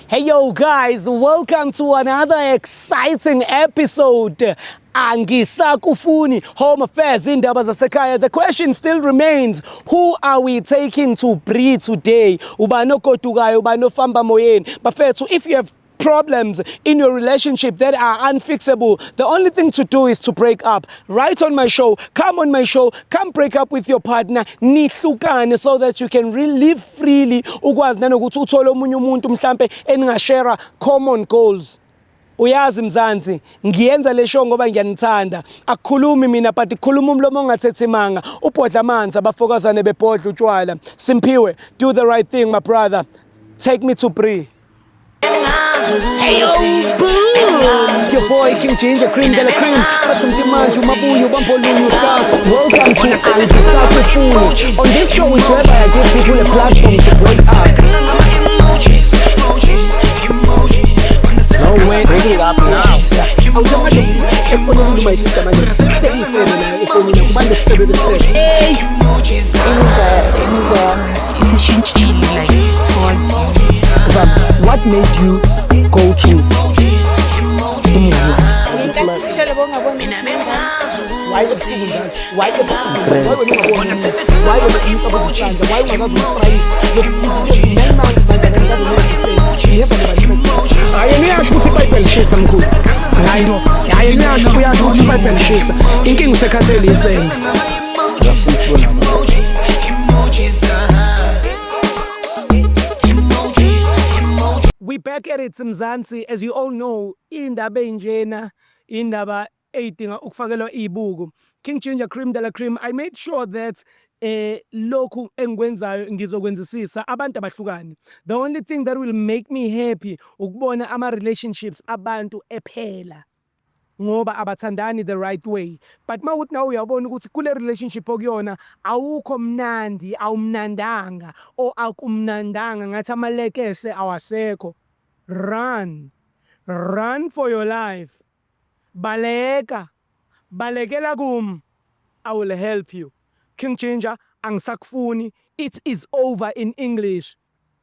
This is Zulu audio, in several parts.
Hey yo guys, welcome to another exciting episode. Angisakufuni Home Affairs, indaba zasekhaya. The question still remains, who are we taking to breathe today? Ubani ogodukayo, ubani ofamba moyeni? Bafethu, if you have problems in your relationship that are unfixable, the only thing to do is to break up. Write on my show, come on my show, come break up with your partner, nihlukane so that you can really live freely, ukwazi nanokuthi uthole omunye umuntu mhlambe eningashare common goals. Uyazi Mzansi, ngiyenza le show ngoba ngiyanithanda. Akukhulumi mina, but kukhuluma umlomo ongathethi manga. Ubhodla amanzi abafokazane bebhodla utshwala. Simphiwe, do the right thing, my brother. Take me to Bree. Hey yo, boom! It's your boy King Ginger Cream de la Cream. Bathi mntimanje umabuyo bambolunye uhlasa. Welcome to Angisakufuni. On this show is whereby I give people a platform to break up. No way, breaking it up now. Awusamanje efonini, my sister, manje hlekisele la efonini kubantu sicebe besicebe. Hey! Imizwa yami isishintshile, like, towards you. Zam, what made you go to umngani wakho? Ngenkathi ushele bongaboni ukuthi Why ebusuku njalo? Why ebusuku? Why wena ungaboni? Why wena umcabango uhlanza? Why ungakaze umfrayise? 9 months manje akakaze. Hayi, yena uyasho ukuthi iBhayibheli lishisa, mkhulu. Hayi no, hayi, yena uyasho, uyasho ukuthi iBhayibheli lishisa. Inkinga usekhathele isende. Uyafuna ukubona. We back at it, Mzansi. As you all know, indaba enjena, indaba eyidinga ukufakelwa ibuku. King Ginger Cream de la Cream, I made sure that lokhu engikwenzayo ngizokwenzisisa abantu abahlukane. The only thing that will make me happy ukubona ama relationships abantu ephela, ngoba abathandani the right way. But mawukuthi nawe uyabona ukuthi kule relationship okuyona awukho mnandi, awumnandanga or akumnandanga, ngathi amalekese awasekho, run, run for your life. Baleka, balekela kum. I will help you. King Ginger, angisakufuni, it is over in English.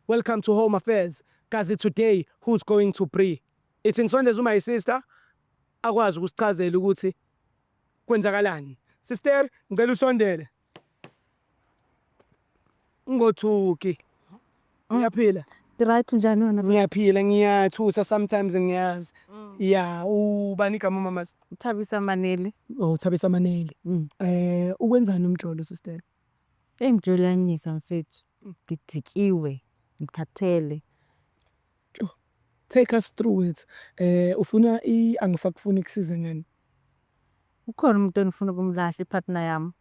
Welcome to Home Affairs. Kazi today, who's going to Bree? Ithi ngisondeze my sister akwazi ukusichazela ukuthi kwenzakalani. Sister, ngicela usondele. Ungothuki. Uyaphila? Right, njani wena? Ngiyaphila, ngiyathusa sometimes, ngiyazi. Ya, ubani igama, mama? Thabisa Maneli. Oh, Thabisa Maneli. Ukwenzani umjolo, sister? Engijolanyisa, mfethu. Ngidikiwe, ngikhathele. Take us through it. Ufuna i angisakufuni kusize ngani? Ukhona umuntu engifuna ukumlahla, ipartner yami.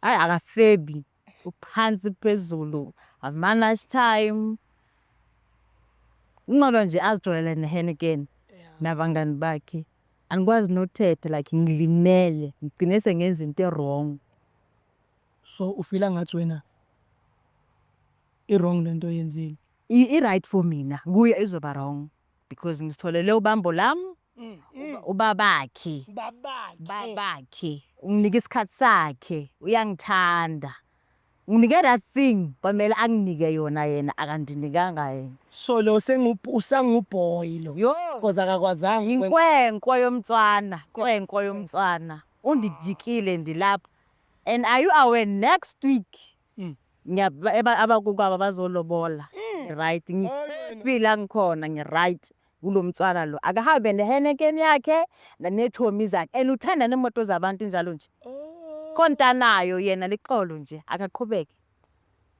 Hayi, akafebi. Uphansi phezulu. Amanage time. Ungcono nje azijwayele neHeineken nabangani bakhe. Angikwazi nothetha, like, ngilimele. Ngigcine sengenza into e-wrong. So ufeela ngathi wena i-wrong lento oyenzile? I-right for mina, kuye izoba wrong because ngizitholele ubambo lami, ubabakhe. Babakhe. Babakhe unginika isikhathi sakhe, uyangithanda, unginike that thing kwamele anginike yona, yena akandinikanga yena. So lo usanguboy lo. Yo. Because akakwazanga. Inkwenkwe yomtswana, nkwenkwe yomtswana, undidikile ndilapha. And are you aware, next week abakukwabo bazolobola, right? Ngiphila ngikhona, ngi-right kulo mtswana lo. Akahambe neHeineken yakhe neethomi zakhe, and uthanda neemoto zabantu njalo nje. Khona nayo yena lixolo nje, akaqhubeke.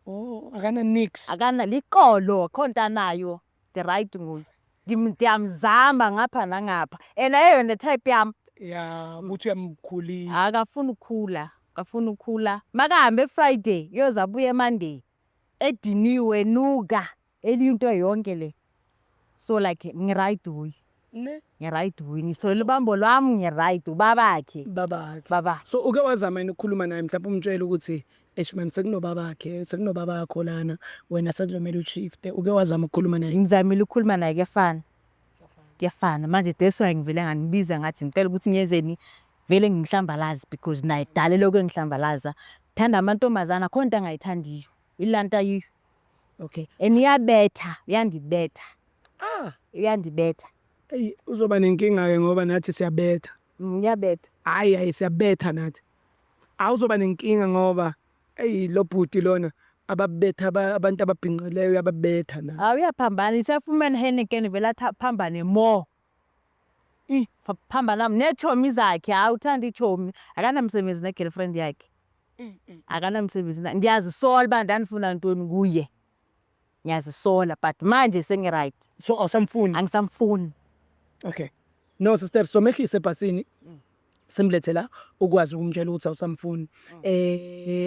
Oh, akana nix. Akana lixolo, khona nayo the right nguye. Ndiyamzama ngapha nangapha and ayeyona type yam. Ya, ukuthi uyamkhulisa. Akafuni ukukhula, akafuni ukukhula. Makahambe Friday, uyoze abuye Monday ediniwe, nuka eliyinto yonke le. So like, ngi-right kuye. Ne? Ngi-right kuye, ngitholele ubambo lwami, ngi-right, ubabakhe. Babakhe. Baba. So uke wazama yini ukukhuluma naye, mhlawumbe umtshele ukuthi eish man, sekunobabakhe, sekunobabakho lana, wena sekuzomele ushifte? Uke wazama ukukhuluma naye? Ngizamile ukukhuluma naye, kuyafana, kuyafana manje. That's why ngivele nganibiza ngathi ngicela ukuthi ngiyenzeni, vele ngimhlambalaze because naye kudala elokhu engihlambalaza. Thanda amantombazana, khona into angayithandiyo, ilaa nto ayiyo. And iyabetha, uyandibetha. Ah. Uyandibetha. Eyi, uzoba nenkinga-ke ngoba nathi siyabetha. Ngiyabetha. Hhayi, hhayi, siyabetha nathi. Awuzoba nenkinga ngoba eyi, lo bhuti lona ababetha abantu ababhinqileyo uyababetha na. Hawu, uyaphambana. Isafumene Heineken vele athi aphambane more. Phambana neetshomi zakhe. Hawu, uthanda iitshomi. Akanamsebenzi ne-girlfriend yakhe. Akanamsebenzi. Ndiyazisola uba ndandifuna ntoni kuye. Ngiyazisola, but manje sengi-right. So awusamfuni? Angisamfuni. Okay. No sister, somehlise ebhasini. Simlethe la ukwazi ukumtshela ukuthi awusamfuni.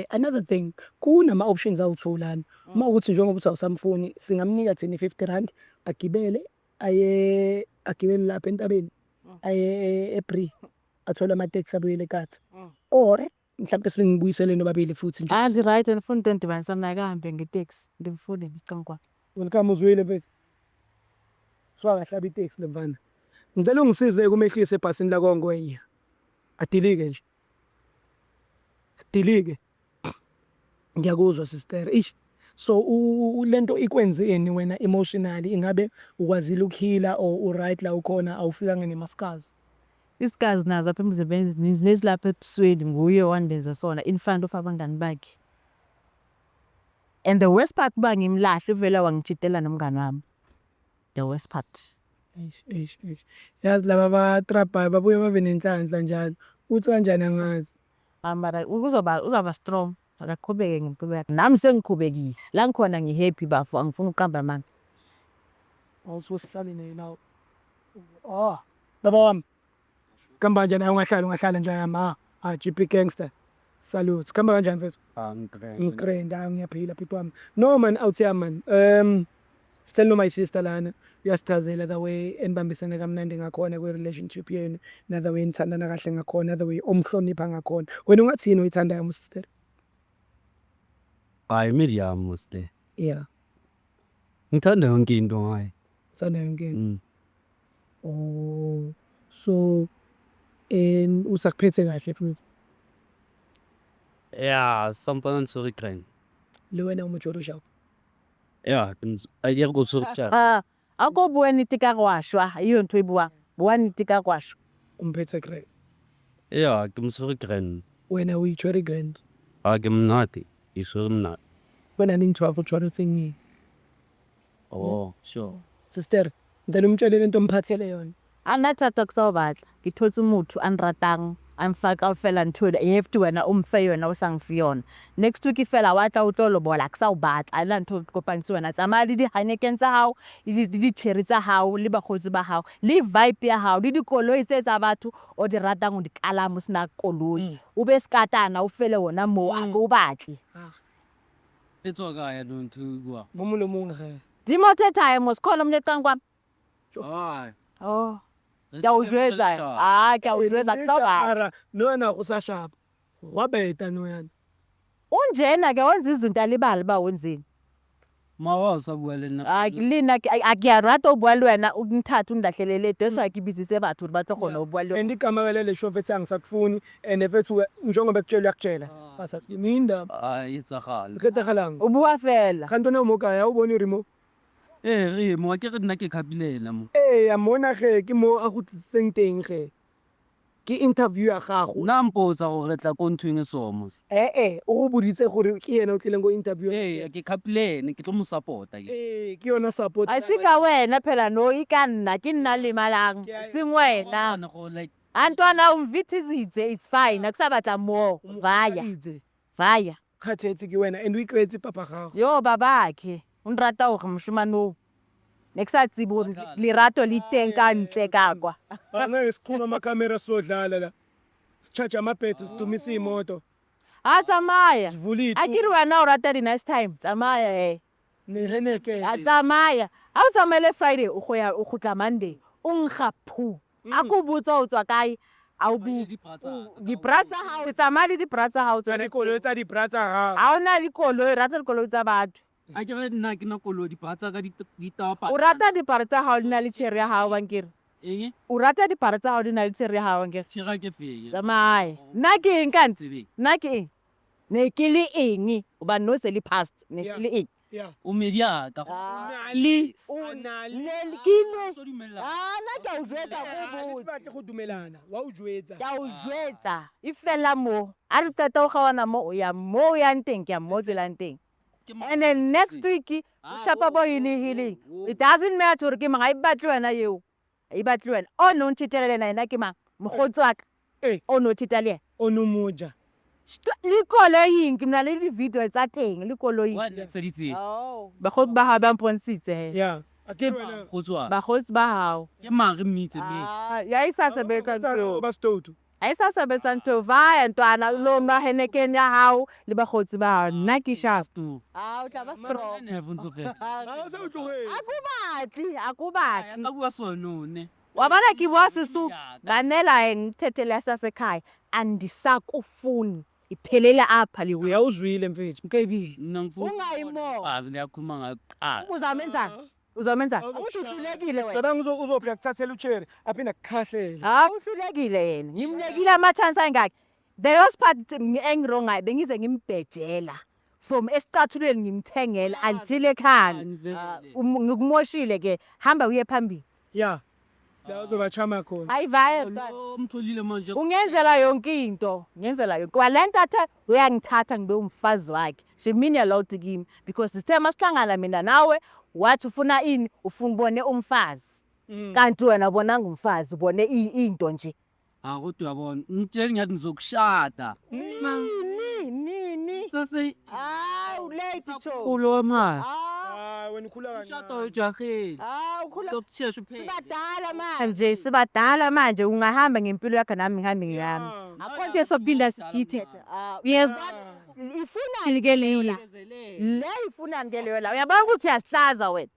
Another thing, kunama options awu-2 lana. Uma ukuthi njengoba uthi awusamfuni, singamnika thina i-R50 agibele, aye, agibele lapha entabeni, aye eBree, athole amateksi abuyele eKathi. Or mhlawumbe singibuyisele nobabili futhi nje. Ah, ndi-right, andifuni into endidibanisa naye, akahambe ngeteksi. Ndimfuni mqangwa. Welcome, uzwile mfethu. So akahlaba iteksi lo mfana. Ngicela ungisize kumehlise ebhasini lakoNgwenya. Adilike nje. Adilike. Ngiyakuzwa sister. Ish. So lento ikwenzeni wena emotionally? Ingabe ukwazile uku-heal-a or u-right la ukhona, awufikanga nema-scars? Isikazi nazo apha emzimbeni zininzi, nezilapha ebusweni nguye owandenza sona in front of abangani bakhe. And the worst part, uba ngimlahle, uvele wangi-cheat-ela nomngani wami. The worst part. Eish, eish, eish. Yazi laba abatrabhayo babuye babe nenhlanhla njalo. Uthi kanjani angazi. Ah, mara uzoba strong. Akaqhubeke ngempilo yakhe. Nami sengiqhubekile. La ngikhona ngi-happy bafo, angifuni ukuqamba amanga. Awusuke sihlale naye nawe. Oh, baba wami. Kuhamba kanjani? Ungahlala, ungahlala nje yami. Ah, ah, GP Gangster. Salute. Kuhamba kanjani mfethu? Ah, ngi-grand. Ngi-grand, ah, ngiyaphila bhuti wami. No man, awuthi yami man. Sihleli no my sister lana. Uyasichazela the way enibambisene kamnandi ngakhona kwi relationship yenu, na the way nithandana kahle ngakhona, the way omhlonipha ngakhona. Wena ungathi yini oyithandayo mo sister? Hayi, medium mostly. Yeah. Ngithanda yonke into ngaye. Uthanda yonke into. Mm. Oh. So usakuphethe kahle futhi? Yeah, sampana ntshwere grand. Le wena o motjolo shap. Yeah, a ke re ko tshwere tjana. Ah, a ko bua nnete ka go a shwa, iyo ntho e buang. Bua nnete ka go a shwa. Umphethe grand. Yeah, ke mo tshwere grand. Wena o itshwere grand. Ah, ke monate. Ke tshwere monate. Wena ni ntho ya go tshwara tsenye. Oh, sure. Sister, ngicela umtshele lento omphathele yona. A nna thata ke sa o batla. Ke thotse motho a nratang, a mfa kaofela ntho ena. You have to wena o mfe yona, o sa mfe yona. Next week fela wa tla o tlo lobola, ke sa o batla. Ha ena ntho e kopantse wena. Tsamaya le di-Heineken tsa hao, le di-cherry tsa hao, le bakgotsi ba hao, le vibe ya hao, le dikoloi tse tsa batho o di ratang o di kalama o sena koloi. O be skatana o fele ona moo, a ke o batle. E tswa kae yanong ntho e buang? Mo molomong ge. Dimo tse thae mos khona omunye ecaleni kwami. Hayi. Oh. Ke a o jwetsa. Ah, ke a o jwetsa, ke sa o batla. Ara, no wena go sa shapa. Gwa beta no yana. Unjena ke wenza izinto alibale uba wenzeni. Mawa o sa bua le nna. Ah, le nna a ke a rata ho bua le wena, o nthathe o ndahlelele. That's why ke bitsitse batho hore ba tlo kgona ho bua le And igama lele show mfethu angisakufuni and mfethu njengoba ekutshela uyakutshela. Basa yini indaba? Ah, e etsagala. Kgetagalang. O bua fela. Kanti o mo kae? Ha o bone re mo? Eh, re mo ke re nna ke khapile ena mo. Ee, mona ge ke mo a go tlisitseng teng ge. Ke interview ya gago. Nna mpotsa gore re tla ko nthong e so mos. Eh, o go boditse gore ke yena o tlileng go interview. Ee, ke khapile ene, ke tlo mo support-a ke. Ee, ke yona support. A se ka wena phela, no e ka nna, ke nna lemalang, seng wena. Bona gore like Antwana o mvithizitse, it's fine. A ke sa batla more. Vaya, Itse. vaya. Kgathetse ke wena and o ikreetse papa gago. Yo babakhe, o nrata hore moshemane oo. Ne ke sa tsebe hore lerato le teng ka ntle ka kwa. Angeke siqhume amakhamera sizodlala la. Si-charge amabhetri, sidumise iy'moto. A tsamaya. Sivule A ke re wena o rata di-nice time. Tsamaya he. Ne-Heineken. A tsamaya. Ha o tsamaile Friday, o go ya o kgutla Monday. O nkga phu. A ko botsa o tswa kae? A o bue. Dibra tsa hao, tsamaya le dibra tsa hao. Tsa dikoloi tsa dibra tsa gago. Ha o na le koloi, rata dikoloi tsa batho. A ke re nna ke na koloi, dibra tsa ka di tapa. O rata diaparo tsa hao di na le tjhere ya hao ankere? Eng? O rata diaparo tsa hao di na le tjhere ya hao ankere? Tjhera ke feng? Tsamaya. Nna ke eng kanti? Tsebeng. Nna ke eng? Ne ke le eng? Hobane no se le past. Ne ke le eng? Yeah. O mediaka. Ali, Anali. Nelkile. So dumella. Ah, nna ke a o jwetsa ko Ha le botse. batle go dumelana, wa o jwetsa. Ke a o jwetsa. E fela mo. A re qeta ho kgaohana mo, o ya mo o yang teng, ke ya mo o dulang teng. Ke mang? And then next week, o Ah, shapa bo oh, hili-hili. oh, oh. It doesn't matter hore ke mang, ha e batle wena eo. Ha e batle wena. O no ntjhitela le yena, yena ke mang? Mokgotsi wa ka. Eh. O no tjhita le yena. O no mo ja. Le koloing, ke na le di-video tsa teng, le koloing. Wa nletseditse. Oh. Bakgotsi ba hao ba mpontshitse he. Yeah. A ke wena. Mokgotsi wa. Bakgotsi ba hao. Ke mang re mmitse mme? Ah, ya e sa sebetsa ntho eo. Ba stoutu. Ha e sa sebetsa ntho eo. Vaya ntwana, lo nwa Heineken ya hao le bakgotsi ba hao. Nna ke sharp. Sto. Ah, o tla ba strong. Never ntlogela. Ha o se o tlogele. Ha ke o batle, ha ke o batle. Ka bua sono ne. Wa bona ke bua Sesotho. Ya, Mamela ngithethele yasasekhaya. Andisakufuni. Iphelele apha le Uya uzwile mfethu. Nkebi. Nna ngifuna. Ungayimo. Ah, ngiyakhuluma ngayo kuqala. Uzamenzani? Uzamenzani? Awusho uhlulekile wena. Cabanga uzofika kuthathela ucheri aphinde akukhahlele. Hayi uhlulekile yena. Ngimnikile ama-chance angaki. The worst part engi-wrong ngayo bengize ngimbhejela. From esicathulweni ngimthengela until ekhaya. Vele. Ngikumoshile ke. Hamba uye phambili. Yeah. La uzobachama khona. Hayi vaya. Lo mtholile manje. Ungenzela yonke into, ngenzela yonke. Kwale nto athe uyangithatha ngibe umfazi wakhe. She mean a lot kimi because sithe masihlangana mina nawe wathi ufuna ini, ufuna ubone umfazi. Kanti wena ubonanga umfazi, ubone into nje. Ah, kodwa uyabona. Ngitshela ngathi ngizokushada. Nini nini? Sase Hawu late Joe. ulo manje. Ah, Hayi wena ukhula Ushada kancane. ujahile. ah ukhula Tokushesha uphele. sibadala manje, sibadala manje ungahamba ngempilo yakho nami ngihambe ngeyami. Akho nto esophinda siyithethe. Ah, uyezwa? Ifunani ke leyo la? Le ifunani ke leyo la? Uyabona ukuthi uyasihlaza wena.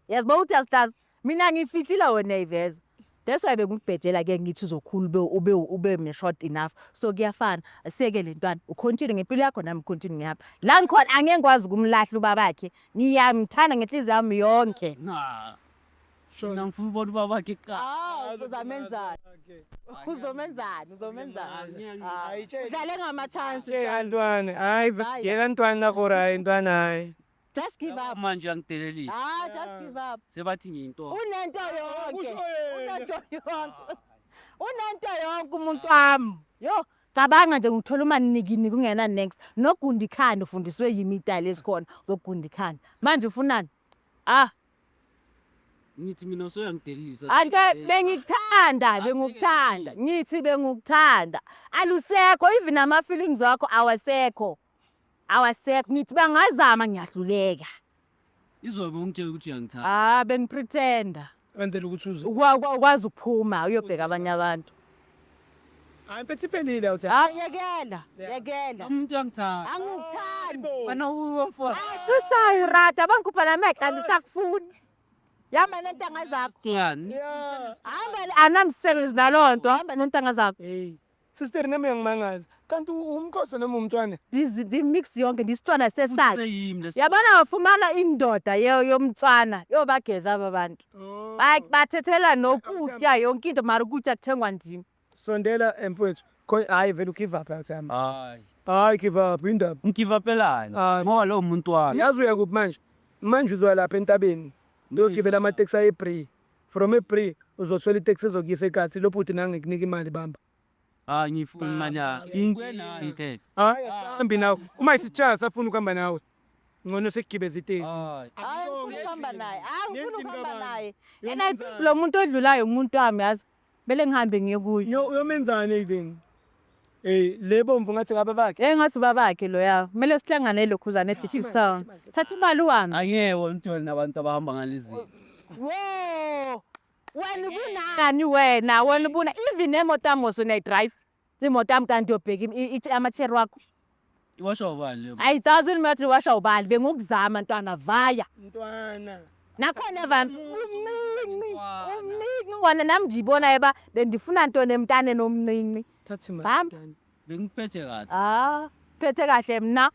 Uyazibona ukuthi uyasihlaza. Mina ngifihlile wena uyayiveza. That's why bengikubhejela ke ngithi uzokhula ube ube short enough. So kuyafana. Asiyeke le ntwana. U-continue ngempilo yakho nami continue ngiyapha. La ngikhona angeke ngikwazi ukumlahla ubabakhe. Ngiyamthanda ngenhliziyo yami yonke. Na. Sure. Mina ngifuna ubona ubaba wakhe kuqala. Ah, uzamenzani? Uzomenzani? Uzomenzani? Hayi, tshela. Udlale ngama-chance. Tjela ntwana, hayi Hayi. tjela ntwana gore hayi ntwana hayi. Just give up. Manje uyangidelelisa. Ah, just give up. Sebathi ngiyinto. Unento yonke. Kusho yena. Unento yonke. Unento yonke umuntu wami. Yo, cabanga nje ngithola umanikiniki ungena next. Nogunda ikhanda ufundiswe yimi itayile esikhona zokugunda ikhanda. Manje ufunani? Ah, Ngithi mina usoyangidelelisa. ake bengikuthanda, bengikuthanda. Ngithi bengikuthanda. Alusekho even ama feelings wakho awasekho. Awasekho. Ngithi bangazama ngiyahluleka. Izobe ungitshela ukuthi uyangithanda. Ah, bengipretenda. Wenzela ukuthi uze. Ukwazi ukuphuma uyobheka abanye abantu. Hayi mfethu iphelile awuthi. Ah, yekela, yekela. Umuntu uyangithanda. Angikuthandi. Wena uwomfo. Tusayirata bangikhupha namehlo andisakufuni. Hamba nentanga zakho. Ngani? Yeah. Hamba anamsebenzi naloo nto, hamba nentanga zakho. Hey. Sister nami uyangimangaza. Kanti umkhosi noma umntwana? Ndimix yonke ndisitswana sesakhe. Seyimi lesi. Yabona wafumana indoda yomtswana yobageza aba bantu. Oh. Bathethela nokutya yonke into mara ukutya kuthengwa ndim. Sondela mfowethu. Hayi vele ugive up awuthi. Hayi. Hayi give up indaba. Ngigive upelani. Ah. Ngoba lo muntu wami. Yazi uya kuphi manje? Manje uzoya lapha entabeni. Uyogibela amateksi aye-Bray. From eBray uzothola iteksi ezokuyisa eKathi lo bhuti nangikunika imali bamba. Hayi ngifuna imali yakhe. Ingithe. Hayi asambi nawe. Uma isitsha safuna ukuhamba nawe. Ngcono sekugibeza iteksi. Hayi. Hayi ngifuna ukuhamba naye. Hayi ngifuna Nendlini ukuhamba kabani? naye. And I think lo muntu odlulayo umuntu wami yazi. Kumele ngihambe ngiye kuye. Uyomenzani then? Hey, le bomvu ngathi ngabe bakhe. Eh ngathi ubabakhe loya. Kumele sihlangane lokhuzana ethi sound. Thatha imali wami. Angeke umthole nabantu abahamba ngalezi. Wo! Wena ubunani wena? Wena ubuna even nemoto yami mos unayi-drive. Imoto yami kanti uyobheka ithi amacheri wakho. Iwashwa ubani leyo? Ayi doesn't matter washa ubani bengukuzama ntwana vaya. Ntwana. Nakhona vanhu umncinci, umncinci wona nami ndiyibona eba bendifuna ntoni emntaneni omncinci. Thatha imali. Bamba. Bengiphethe kahle. Ah, phethe kahle mna.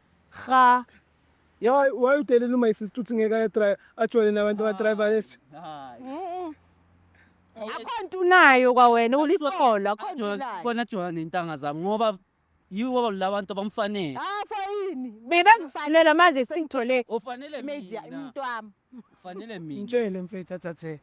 Rha. Ya why udelela uma isister uthi ngeke ayadrive ajole nabantu abadriver lethu. Hayi. Akho nto unayo kwawena uliqolo, akho nto unayo. Kona jola nentanga zami ngoba Yiwo labantu abamfanele. Ah, for ini? Mina ngifanele manje singithole Ufanele media mina. umuntu wami. Ufanele mina. Ngitshele mfethu athathe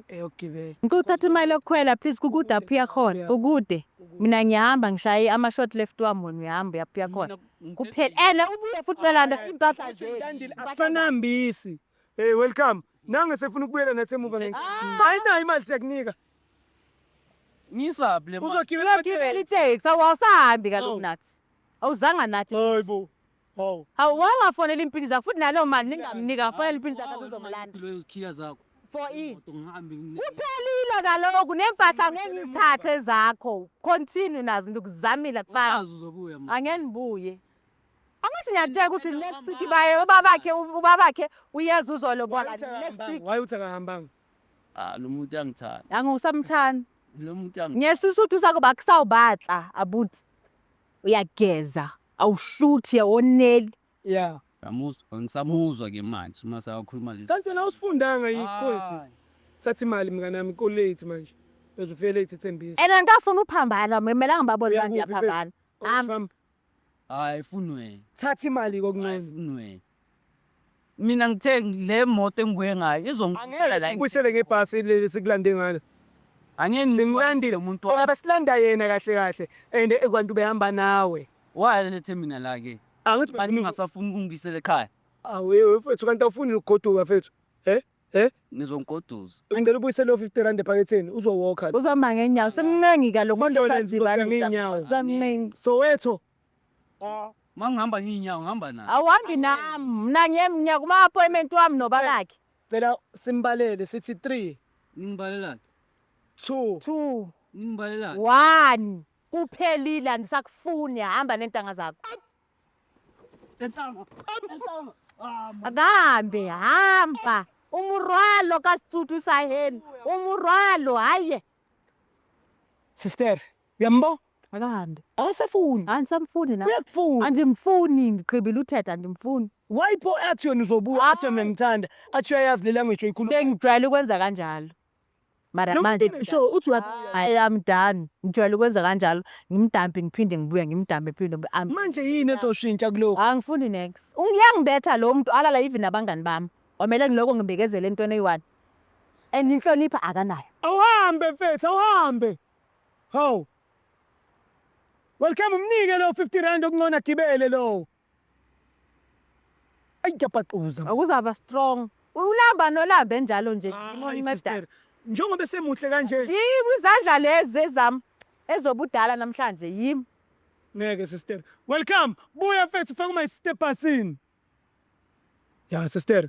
eyokugibela. Ngicela uthathe imali yokukhwela please, kukude apho uyakhona. Kukude. Mina ngiyahamba ngishaye ama-short left wami, wena uyahamba uyapha uyakhona. Kuphela. Ene ubuye futhi belanda impahla nje. Landile asanambisi. Hey, welcome. Nange sefuna ukubuyela nathi emuva ngeke. Ayinayo imali, siyakunika. Ngisaphi le mali? Uzogibela. Gibela iteksi, awusahambi kaloku Awu. nathi. Awuzanga nathi. Hayibo. Hawu. Hawu, wangafonela impini zakho futhi naleyo mali ningamnika, fonela impini zakho zizomlanda. Leyo zakho. For ini? Moto ngihambe. Kuphelile kaloku, nempahla ngeke ngizithathe zakho. Continue nazo, ndikuzamile kufana. Azi uzobuya manje. Angeke ngibuye. Angithi ngiyakutshela ukuthi next week baye ubabakhe uyeza uzolobola next week. Why uthi akahambanga? Ah, lo muntu uyangithanda. Angisamthandi. Lo muntu uyangithanda. Ngesisuthu sakho bakusawubatla abuthi. Uyageza, awuhluthi, awoneli. Yeah. Uyamuzwa, ngisamuzwa ke manje uma sakhuluma lezi. Sase la usifundanga yikhosi. Hayi. Thatha imali mngani wami, ko late manje. Bese ufike late eThembisa. And angikafuni uphambana, mina ngibabona Uyakuphi, ngiyaphambana. Oh, Trump. Hayi, funi wena. Thatha imali kokuncane. Hayi, funi wena. Mina ngithe le moto engibuye ngayo izongibuyisela la. Ubuyisele ngebhasi leli sikulande ngalo. Angeke. Singilandile umuntu. Ngoba silanda yena kahle kahle and ekwantu behamba nawe. Walethe mina la ke. Angithi Manje ngingasafuni ukungibuyisela ekhaya. Awu mfethu, kanti awufuni ukugoduka mfethu. Eh? Eh? Nizongigoduza. Ngicela ubuyisele lo 50 rand ephaketheni uzowalka. Uzoma ngenyawo, semncengi kaloku. Into le ngizohamba ngeenyawo. Semncengi. Soweto. Uma ngihamba ngiyinyawo ngihamba nayo. Awuhambi nami, mina ngiyemnyaka kuma-appointment wami nobabakhe. Cela simbalele sithi 3 Ningibalelani? 2 2 Ningibalelani? 1 kuphelile, andisakufuni, hamba nentanga zakho. Akahambe, hamba. Umurwalo kaSitsuthu saheni. Umurwalo, haye. Sister, uyambo? Akahambe. Akasafuni. Andisamfuni na. Uyakufuna. Andimfuni, ndigqibile uthetha, andimfuni. Why po athi yena uzobuya, athi mina ngithanda, athi uyayazi le language oyikhuluma. Bengijwayele ukwenza kanjalo. Mara manje Sure uthi uyabuya. I am done. Ngijwayele ukwenza kanjalo. Ngimdampe ngiphinde ngibuye, ngimdampe ngiphinde ngibuye. Manje yini ezoshintsha kulokhu? Angifuni next. Uyangibetha lo muntu, alala even nabangani bami. Kwamele ngiloko ngibekezele entweni eyi-one. And inhlonipho akanayo. Awuhambe mfethu, awuhambe. Hawu. Welcome, umnike lo 50 rand okungcono agibele lo. Ayiyabhaquza. Akuzaba strong. Ulamba nolambe njalo nje. Hayi sister. Njengoba semuhle kanje. Yimi izandla lezi ezami ezobudala namhlanje yimi. Ngeke sister. Welcome. Buya mfethu, faka my step pasini. Ya sister,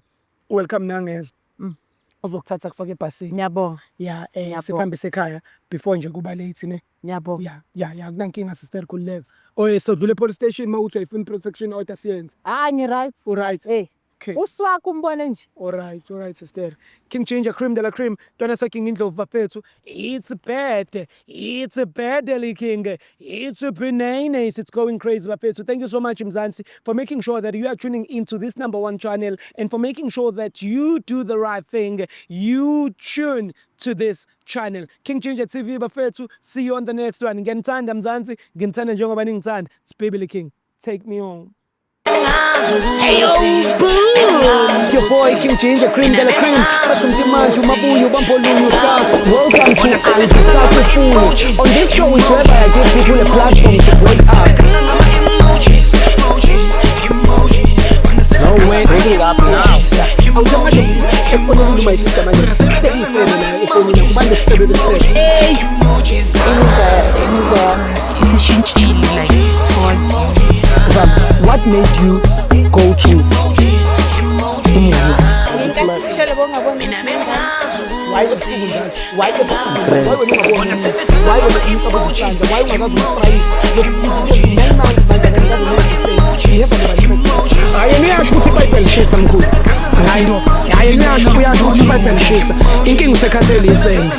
welcome nangezwe. Uzokuthatha kufaka ebhasini. Ngiyabonga. Ya, Ngiyabonga. sihambe sekhaya before nje kuba late ne. Ngiyabonga. Ya, akunankinga sister, khululeka. Oye, sodlula e-police station mawuthi uyayifuna protection order siyenze. Hayi, ngi-right. Alright. Hey. Okay. Uswakho umbone nje. Alright, sister. King Ginger, cream de la cream. Ntwana King Indlovu bafethu. It's bad. It's bad, Eli King. It's bananas. It's going crazy bafethu. Thank you so much Mzansi for making sure that you are tuning into this number one channel and for making sure that you do the right thing. You tune to this channel. King Ginger TV bafethu. See you on the next one. Ngiyanithanda Mzansi. Nginithanda njengoba ningithanda. It's Baby King. Take me home. Hey yo, boom! It's your boy King Ginger, cream de la cream. Bathi mntimanje umabuyo bambolunye uhlasa. Welcome to Angisakufuni. On this show is where I give people a platform to break up. No way, bring it up now. Awusamanje efonini uma isister manje. Hlekisele la efonini kubantu isicebe besicebe. Imizwa isishintshile like towards you. Zam, what made you go to umuzi? Ngenkathi ushele bongaboni. Why ebusuku njalo? Why ebusuku? Why wena ungaboni? Why wena umcabango ucanza? Why ungakazi ukusprayisa? Hayi, yena uyasho ukuthi iBhayibheli lishisa mkhulu. Hayi no. Hayi, yena uyasho ukuthi iBhayibheli lishisa. Inkinga usekhathele isende.